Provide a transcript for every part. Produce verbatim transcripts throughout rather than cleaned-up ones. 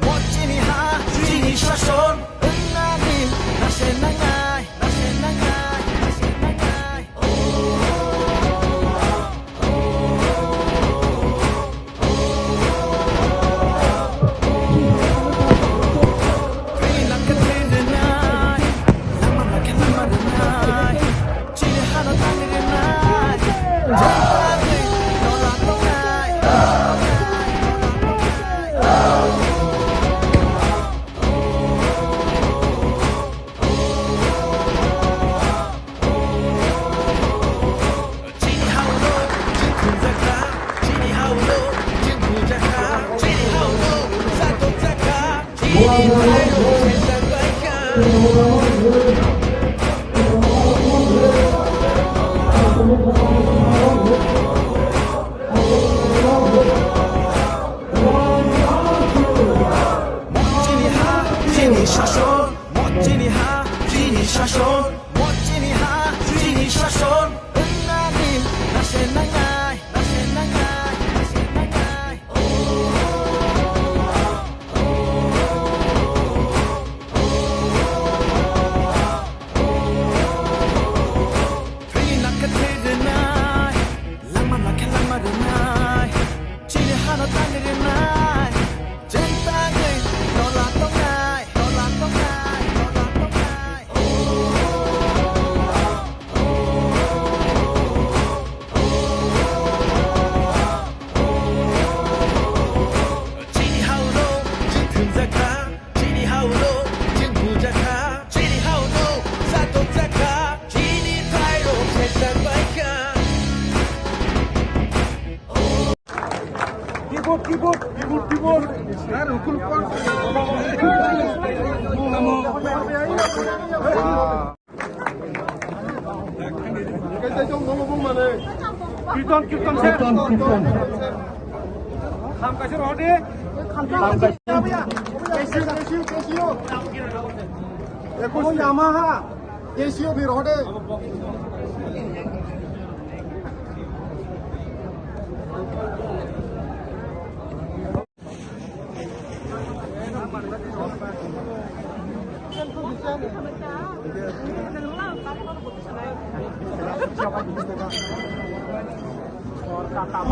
Bo chini ha, chini shason, wngna din, nase nangnai, nase nangnai, nase nangnai. Chini ha, chini shason, mo chini ha, chini shason, mo chini ha, chini shason. Wngna din, nase nangnai, nase nangnai, nase nangnai. Thwi nakha thwi rwnai, langma nakha langma rwnai, chini hano tang rwnai, chwng tangwi tola tongnai, tola tongnai, tola tongnai. Chini hao no, chini thumjakha. Chini hao no, chini bujakha, chini hao no, satokjakha, chini thairok sejak baikha. Keyboard, keyboard, keyboard, keyboard. Ar hukul kon. Kirtan, kirtan, sir. Kirtan, kirtan. Kham kaisa rodi. Kham kaisa. Casio, Casio, Casio. Eko Yamaha. Casio bi rodi.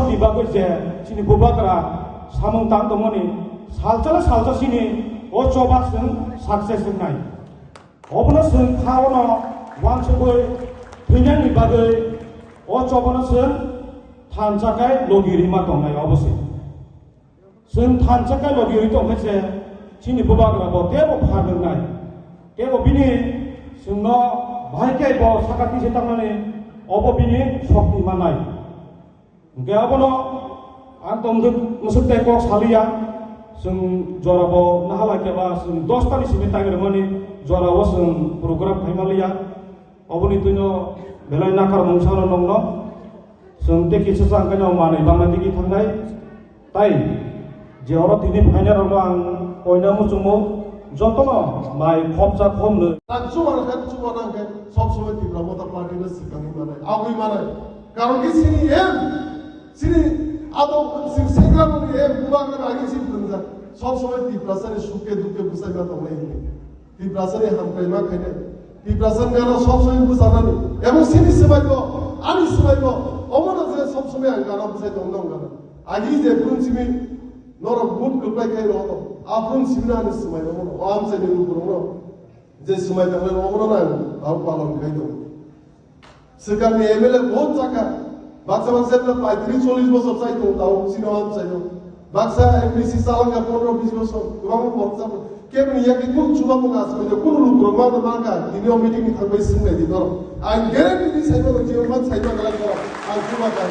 Ni bagwi je chini bubagra samung tang tongmani salsa na salsa sini o choba chwng success wngnai. Obono chwng kha ono uansugwi thwinani bagwi o chobano chwng thansa khe logi rima tongnai obo se. Chwng thansa khe logi rwi tongkhe se chini bubagra bo tebo phan wngnai. Tebo bini chwngno bahai khe bo saka tise tangmani obo bini sokti mannai. Hingke abono ang tongdwk mwswk tei kok saliya, chwng jorabo nahalai khe ba chwng dos tani simi time rwmani jorao chwng program khaima liya. Oboni twino belai nakar mungsano nongno chwng tei kisa chang khe no manwi bangna digi thangnai. Tai je oro tini phainairokno ang koina muchungo jotono mai khopsa khopnwi. Ang chuba nang khe, chuba nang khe sob somoi Tipra Motha Party no swkangwi manai, agwi manai. Karon khe chini em, chini abo chini segra mani em bubagra agi si phrwngjak. Sob somoi Tiprasani sukhe dukhe bwsai ma tongnai hwnwi. Tiprasani hamkrai ma khainai. Tiprasani gana sob somoi bwchanani. Ebong chini swmai bo, ani swmai bo, omono je sob somoi ang gana bwsai tong nang gana. Agi je phwrwng simi norok vote kwplai khai rohono. A phwrwng simi ani swmai omono. O amchaini lukurokno je swmai tongnai omono nang ang palon khai tongo. Swkangni M L A bahut chakha. Baksa baksa paitris chollish bosor chai tongo tao chini o amchaio. Baksa M D C chalangkha pondro bis bosor. Kwbangma borok chakha. Keboni yakni kunu chubamungo aswk kunu lukurok ma mangkha. Tini o meeting ni thangbai swngnaidi norok. Ang guarantee di saimango je man saimanglai norok. Ang chuba kha.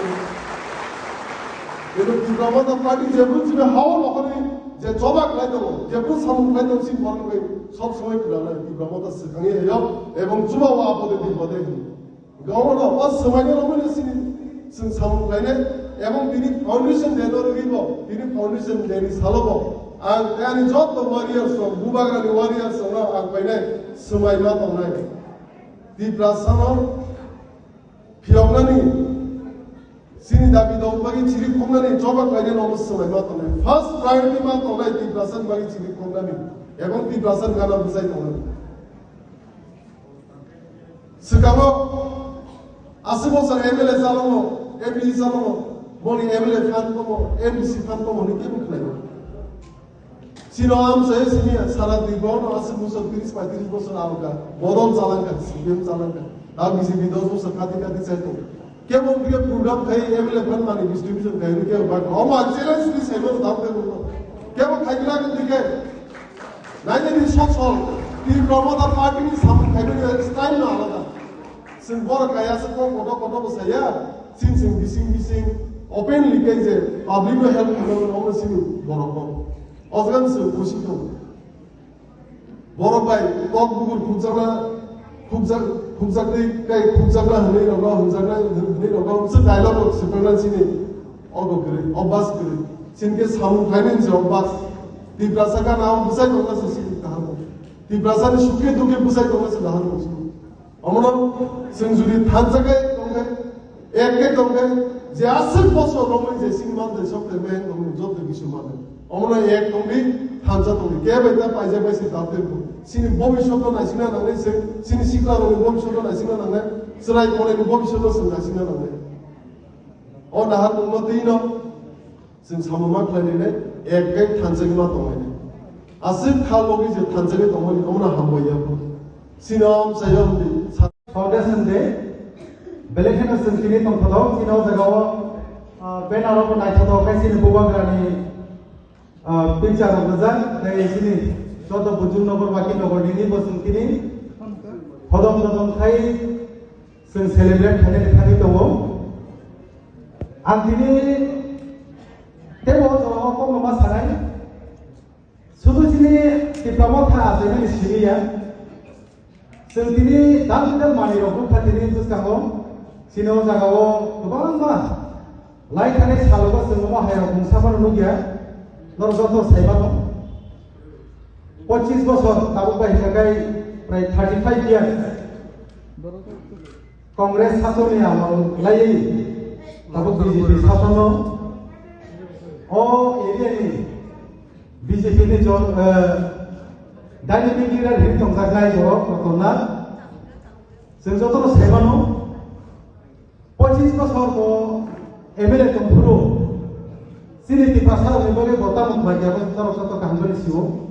Kebo Tipra Motha Party je bwrwi chini hao lokhorwi je choba khlai tongo, je bwrwi samung khlai tongo, chini borok bai sob somoi khwnanai Tipra Motha swkangwi hayo ebong chuba o apode bipode hwnwi. Gawano o swmaino romwi chini chwng samung khlainai ebong tini foundation day no rwgwi bo, tini foundation day ni salo bo ang ani joto warriors rok, bubagrani warriors rok no ang painai swmai ma tongnai. Tiprasa no phiyoknani Chini dabi dong bagwi chiri khoknani choba khlainai nobo swlai ma tongnai. First priority ma tongnai Tiprasa ni bagwi chiri khoknani. Ebong Tiprasa ni gana bwsai tongnani. Swkango aswk bosor M L A chalongo, M D C chalongo, boni M L A phan komo, M D C phan komo ni kebo khlaio. Chino amchai sini sara dui bono aswk bosor tris paitris bosor alga. Bodol chalangka, C P M chalangka. Ta B J P dos bosor khati khati chai tongo. Kebo khe program khai M L A phan mani distribution khai ni kebo bak. Omo challenge ni saibo dam kebo. Kebo khai kla ni dike. Naini ni sosol. Tipra Motha Party ni samung khai ni style no alada. Sing bor kaya se ko kodo kodo bo saya. Sing sing bising bising openly kai je public no help khlai no sini borok no. Osgan se kusi to. Borok bai kok bukur khukjakna, khukjak, khukjaknai kai khukjakna hwnwi rokno hwnjakna hwnwi rokno se dialogue rok swprakna chini obo kwrwi, obas kwrwi. Chini khe samung khlainani se obas. Tiprasa gana o bwsai tongna se chini kaham. Tiprasa ni sukhe dukhe bwsai tongna se kaham tong chini. Omono chwng jodi thansa khe tongkhe, ek khe tongkhe, je aswk bosor romwi je sini manthai sok tei meheng romwi joto kisu manwi. Omono ek tongdi, thansa tongdi. Kebai ta paijak bai se dapte bo. Sini bobishoto naisingna nangnai se, sini sikla rokni bobishoto naisingna nangnai, chwrai konaini bobishoto chwng naisingna nangnai. O nahar tongma twi no. Chwng samung ma khlai nai, ek khe thansa ma tong nai. Aswk kha logi je thansa khe tongmani omono hambai ya. Sino amsa ya hwndi. Foundation Day, belai kheno chwng tini tongthotok, chini o jaga o, ah, banner o bo naithotok khe chini Bubagrani, ah, picture rok rijak, tei chini joto Bujung Nogor, Waki Nogor nini bo chwng tini hodom dodom khai chwng celebrate khainani thangwi tongo. Ang tini teibo o jaga o kokno ma sanai. Sudu chini Tipra Motha achaimani simi ya. Chwng tini dal bidal manwi rok nukha tini bwskango. Chini o jaga o kwbangma lai thani salogo chwng omo hai rok mungsa phano nukya. Norok joto sai mano. Pochis bosor tabuk bai hwnkha khe prai thirty five years. Congress sasoni amol laiwi tabuk B J P sasono o area ni B J P ni jon, eh, dynamic leader hinwi tongjaknai borok Ratan Nath. Chwng jotono sai mano, pochis bosor bo M L A tongphuru chini Tiprasa rokni bagwi bo tamo khlai khe abo norok joto kaham bai sio.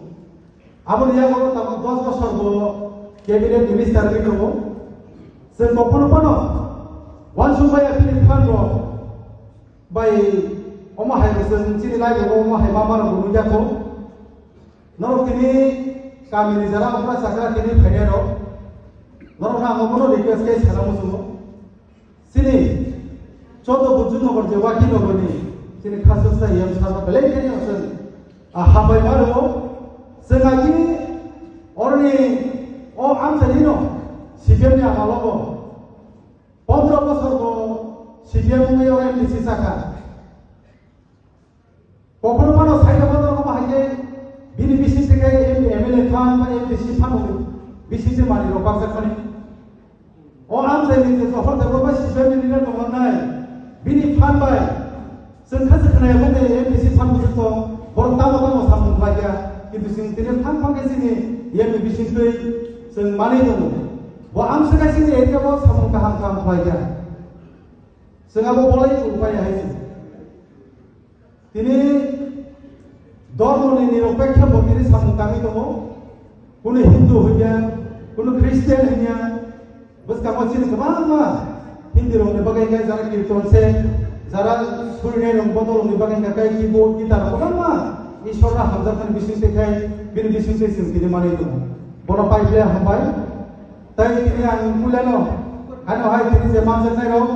Aboni yago tabuk dos bosor bo cabinet minister wngwi tongo. Chwng bo phano phano uansuk maya bini phan rok bai omo hai bo chwng chini lai bo omo hai ma ma rok bo nukya kho. Norok tini kamini jara okra chakra tini phainai rok. Norok no ang omo no request khe sana muchungo. Chini joto Bujung Nogor je Waki Nogor ni chini khasuksa yam sabo belai khe yam sen, ah, hambai ma rwo. Chwng agi oroni o amchai no C P M ni amalo bo pondro bosor bo C P M wngwi oro M D C chakha. Kophuru phano saida bodol omo hai khe bini bising twi khe M L A phan ba M D C phan bising twi manwi rok baksa khani. O amchaini je Johor Debbarma C P M ni leader tonglangnai bini phan bai chwng kha se khwnaya kho de M D C phan bwswk tong borok tamo tamo samung khlai kha kintu chwng tini phang phang khe chini M D C bising twi chwng manwi tongo. Bo amswk khe chini area o samung kaham kaham khlai kha. Chwng abo bolai chwng pai hai se. Tini dhormoni niropekhe bo tini samung tangwi tongo. Kunu Hindu hinya, kunu Christian hinya, bwskango chini kwbangma Hindi rokni bagwi khe jara kirton se, jara surinai rok bodol rokni bagwi khe keyboard, guitar kwbangma Ishwar no hamjakmani bisingtwi khai bini bisingtwi chwng tini manwi tongo. Bono pai phle hambai. Tai tini ang puilano, ano hai tini je manjaknai rok,